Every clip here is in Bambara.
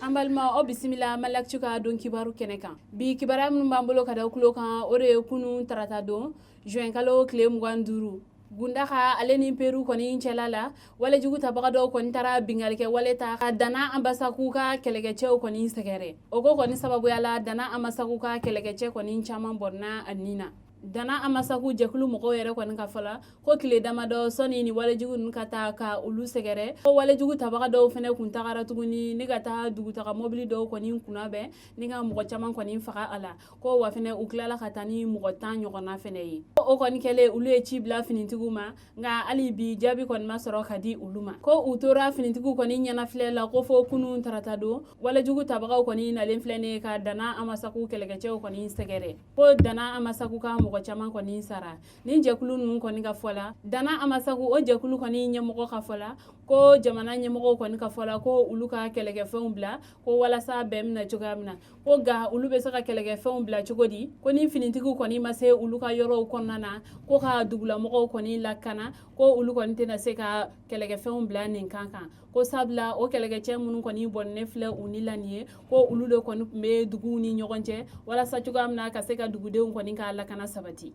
An balima, aw bisimila Maliactu ka don kibaru kɛnɛ kan. Bi kibaruya minnu b'an bolo ka da tulo kan, o de ye kunun tarata don, juin kalo tile 25, Gundaka ale ni Peru kɔni cɛla la, walejugu tabaga dɔw kɔni taara bingalikɛ wale ta ka Dana Ambasagu ka kɛlɛkɛcɛw kɔni sɛgɛrɛ. O ko kɔni sababuya la, Dana Ambasagu ka kɛlɛkɛcɛ kɔni caman bɔnna a nin na. Dana Ambasagu jɛkulu mɔgɔw yɛrɛ kɔni ka fɔ la, ko tile damadɔ sɔnni ni walejugu ninnu ka taa ka olu sɛgɛrɛ, ko walejugu tabaga dɔw fɛnɛ kun tagara tuguni ni ka taa dugutaga mɔbili dɔw kɔni kunnabɛn ni ka mɔgɔ caman kɔni faga a la, ko wa fɛnɛ u tilala ka taa ni mɔgɔ 10 ɲɔgɔnna fɛnɛ ye. O kɔni kɛlen, olu ye ci bila finitigiw ma, nka hali bi jaabi kɔni ma sɔrɔ ka di olu ma. Ko u tora finitigiw kɔni ɲɛnafilɛ la, ko fo kunun tarata don, walejugu tabagaw kɔni nalen filɛ ne ka Dana Ambasagu kɛlɛkɛcɛw kɔni sɛgɛrɛ, ko Dana Ambasagu ka mɔgɔ caman kɔni sara. Ni jɛkulu ninnu kɔni ka fɔ la, Dana Ambasagu o jɛkulu kɔni ɲɛmɔgɔ ka fɔ la, ko jamana ɲɛmɔgɔw kɔni ka fɔ la ko olu ka kɛlɛkɛfɛnw bila, ko walasa bɛn bɛna cogoya min na, ko nka olu bɛ se ka kɛlɛkɛfɛnw bila cogo di, ko ni finitigiw kɔni ma se olu ka yɔrɔw kɔnɔna na ko ka dugulamɔgɔw kɔni lakana, ko olu kɔni tɛna se ka kɛlɛkɛfɛnw bila nin kan kan, ko sabula o kɛlɛkɛcɛ minnu kɔni bɔnnen filɛ u ni la nin ye, ko olu de kɔni tun bɛ duguw ni ɲɔgɔn cɛ walasa cogoya min na ka se ka dugudenw kɔni ka lakana sabati.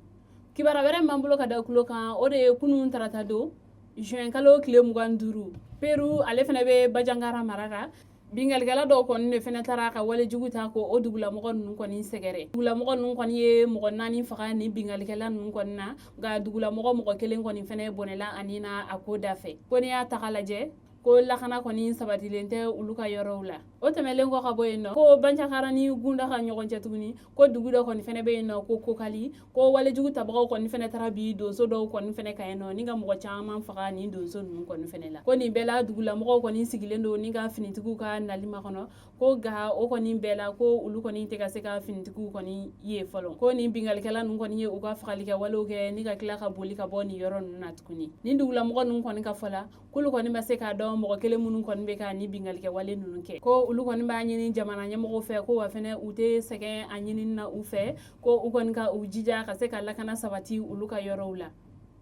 Kibaruya wɛrɛ b'an bolo ka da tulo kan, o de ye kunun tarata don, juin kalo tile 25, Peru ale fana bɛ Banjagara mara kan, bingalikɛla dɔw kɔni de fana taara ka walejugu ta ko o dugulamɔgɔ ninnu kɔni sɛgɛrɛ. Dugulamɔgɔ ninnu kɔni ye mɔgɔ 4 faga ni bingalikɛla ninnu kɔni na, nka dugulamɔgɔ mɔgɔ kelen kɔni fana bɔnɛla a ni na a ko da fɛ. Ko n'i y'a ta k'a lajɛ, ko lakana kɔni sabatilen tɛ olu ka yɔrɔw la. O tɛmɛlen kɔ ka bɔ yen nɔ, ko Banjagara ni Gundaka ɲɔgɔn cɛ tuguni, ko dugu dɔ kɔni fana bɛ yen nɔ ko Kokali, ko walejugu tabagaw kɔni fana taara bi donso dɔw kɔni fana kan yen nɔ ni ka mɔgɔ caman faga nin donso ninnu kɔni fana la. Ko nin bɛɛ la, dugulamɔgɔw kɔni sigilen don ni ka finitigiw ka nali makɔnɔ, ko nka o kɔni bɛɛ la, ko olu kɔni tɛ ka se ka finitigiw kɔni ye fɔlɔ. Ko nin bingalikɛla ninnu kɔni ye u ka fagalikɛ walew kɛ ni ka tila ka boli ka bɔ nin yɔrɔ ninnu na tuguni. Nin dugulamɔgɔ ninnu kɔni ka fɔ la, k'olu kɔni ma se k'a dɔn mɔgɔ kelen minnu kɔni bɛ ka ni bingalikɛ wale ninnu kɛ. Ko olu kɔni b'a ɲini jamana ɲɛmɔgɔw fɛ, ko wa fɛnɛ u tɛ sɛgɛn a ɲinini na u fɛ, ko u kɔni ka u jija ka se ka lakana sabati olu ka yɔrɔw la.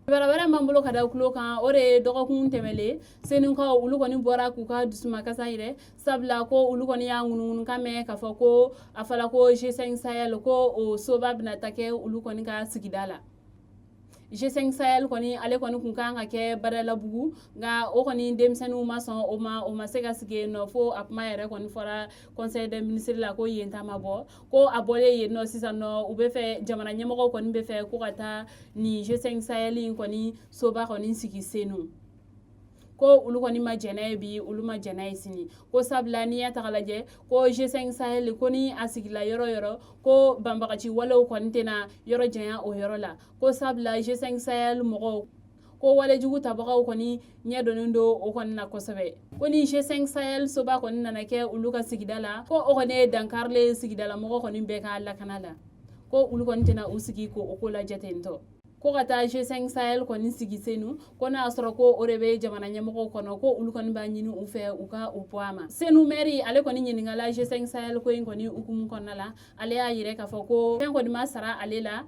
Kibaruya wɛrɛ b'an bolo ka da tulo kan, o de ye dɔgɔkun tɛmɛlen, Senukaw olu kɔni bɔra k'u ka dusumakasa yɛrɛ, sabula ko olu kɔni y'a ŋunuŋunukan mɛn k'a fɔ ko a fɔla ko G5 Sahel ko o soba bɛna ta kɛ olu kɔni ka sigida la. G5 Sahel kɔni, ale kɔni kun kan ka kɛ Badalabugu, nka o kɔni denmisɛnninw ma sɔn o ma, o ma se ka sigi yen nɔ, fo a kuma yɛrɛ kɔni fɔra conseil des ministres la ko yen ta ma bɔ. Ko a bɔlen yen nɔ sisan nɔ, u bɛ fɛ, jamana ɲɛmɔgɔw kɔni bɛ fɛ ko ka taa nin G5 Sahel in kɔni soba kɔni sigi Senu. Ko olu kɔni ma jɛn n'a ye bi, olu ma jɛn n'a ye sini, ko sabula n'i y'a ta k'a lajɛ, ko G5 Sahel ko ni a sigila yɔrɔ yɔrɔ, ko banbagaci walew kɔni tɛna yɔrɔ janya o yɔrɔ la, ko sabula G5 Sahel mɔgɔw ko walejugu tabagaw kɔni ɲɛ donnen don o kɔni na kosɛbɛ. Ko ni G5 Sahel soba kɔni nana kɛ olu ka sigida la, ko o kɔni ye dankarilen sigidalamɔgɔ kɔni bɛɛ ka lakana la, ko olu kɔni tɛna u sigi ko o ko lajɛ ten tɔ. Ko ka taa G5 Sahel kɔni sigi Senu, ko n'a y'a sɔrɔ ko o de bɛ jamana ɲɛmɔgɔw kɔnɔ, ko olu kɔni b'a ɲini u fɛ u ka u bɔ a ma. Senu mɛri ale kɔni ɲininkala G5 Sahel ko in kɔni hukumu kɔnɔna la, ale y'a yira k'a fɔ ko fɛn kɔni ma sara ale la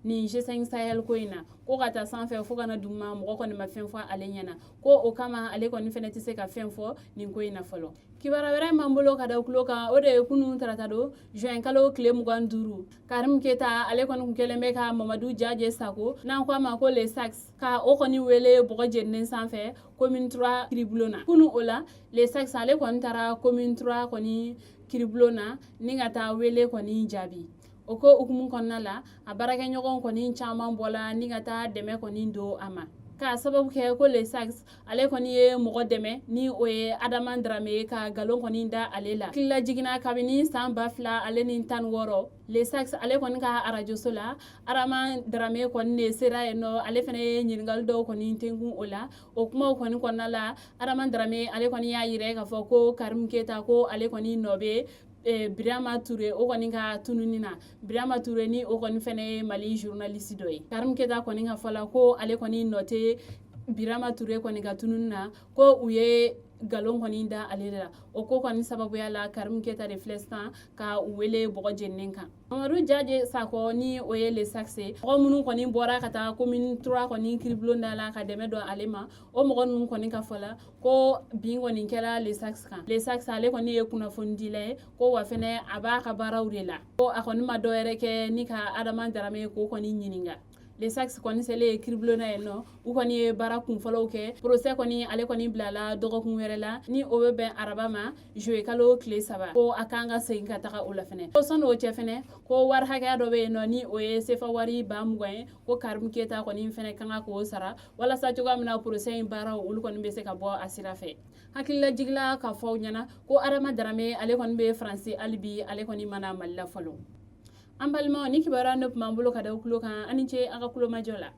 nin G5 Sahel ko in na, ko ka taa sanfɛ fo ka na duguma, mɔgɔ kɔni ma fɛn fɔ ale ɲɛna, ko o kama ale kɔni fɛnɛ tɛ se ka fɛn fɔ nin ko in na fɔlɔ. Kibaruya wɛrɛ b'an bolo ka da tulo kan, o de ye kunun tarata don, juin kalo tile 25, Karim Keta ale kɔni kun kɛlen bɛ ka Mamadu Jaje Sako, n'an ko a ma ko Le Sax, ka o kɔni wele bɔgɔ jeninen sanfɛ commune 3 kiribulon na kunun. O la, Le Sax ale kɔni taara commune 3 kɔni kiribulon na ni ka taa wele kɔni jaabi. O ko hukumu kɔnɔna la, a baarakɛɲɔgɔn kɔni caman bɔla ni ka taa dɛmɛ kɔni don a ma, k'a sababu kɛ ko Le Sax ale kɔni ye mɔgɔ dɛmɛ, ni o ye Adama Darame ye, ka nkalon kɔni da ale la. Hakilila jiginna kabini san 2016, Le Sax ale kɔni ka arajoso la, Adama Darame kɔni de sera yen nɔ, ale fana ye ɲininkali dɔw kɔni tenkun o la. O kumaw kɔni kɔnɔna la, Adama Darame ale kɔni y'a yira k'a fɔ ko Karim Keta, ko ale kɔni nɔ bɛ Birama Ture o kɔni ka tununi na. Birama Ture ni o kɔni fɛnɛ ye Mali journaliste dɔ ye. Karim Keta kɔni ka fɔ la, ko ale kɔni nɔ tɛ Birama Ture kɔni ka tununi na, ko u ye nkalon kɔni da ale de la. O ko kɔni sababuya la, Karimu Keyita de filɛ sisan ka u wele bɔgɔ jeninen kan. Mamadu Jaje Sakɔ, ni o ye Le Sax ye, mɔgɔ minnu kɔni bɔra ka taa commune 3 kɔni kiribulon da la ka dɛmɛ don ale ma, o mɔgɔ ninnu kɔni ka fɔ la ko bin kɔni kɛra Le Sax kan. Le Sax, ale kɔni ye kunnafonidila ye, ko wa fɛnɛ a b'a ka baaraw de la, ko a kɔni ma dɔwɛrɛ kɛ ni ka Adama Darame k'o kɔni ɲininka. Le Sax kɔni selen ye kiribulon na yen nɔ, u kɔni ye baara kunfɔlɔw kɛ. Procès kɔni, ale kɔni bilala dɔgɔkun wɛrɛ la, ni o bɛ bɛn araba ma, juillet kalo tile 3, ko a kan ka segin ka taga o la fɛnɛ. Ko sɔnni o cɛ fɛnɛ, ko wari hakɛya dɔ bɛ yen nɔ, ni o ye sefa wari 20.000 ye, ko Karimu Keyita kɔni fɛnɛ kan ka k'o sara walasa cogoya min na procès in baaraw, olu kɔni bɛ se ka bɔ a sira fɛ. Hakililajigila ka fɔ aw ɲɛna ko Adama Darame, ale kɔni bɛ Faransi hali bi, ale kɔni mana Mali la fɔlɔ. An balimaw, ni kibaruya ne tun b'an bolo ka da tulo kan. An ni ce a ka kulomajɔ la.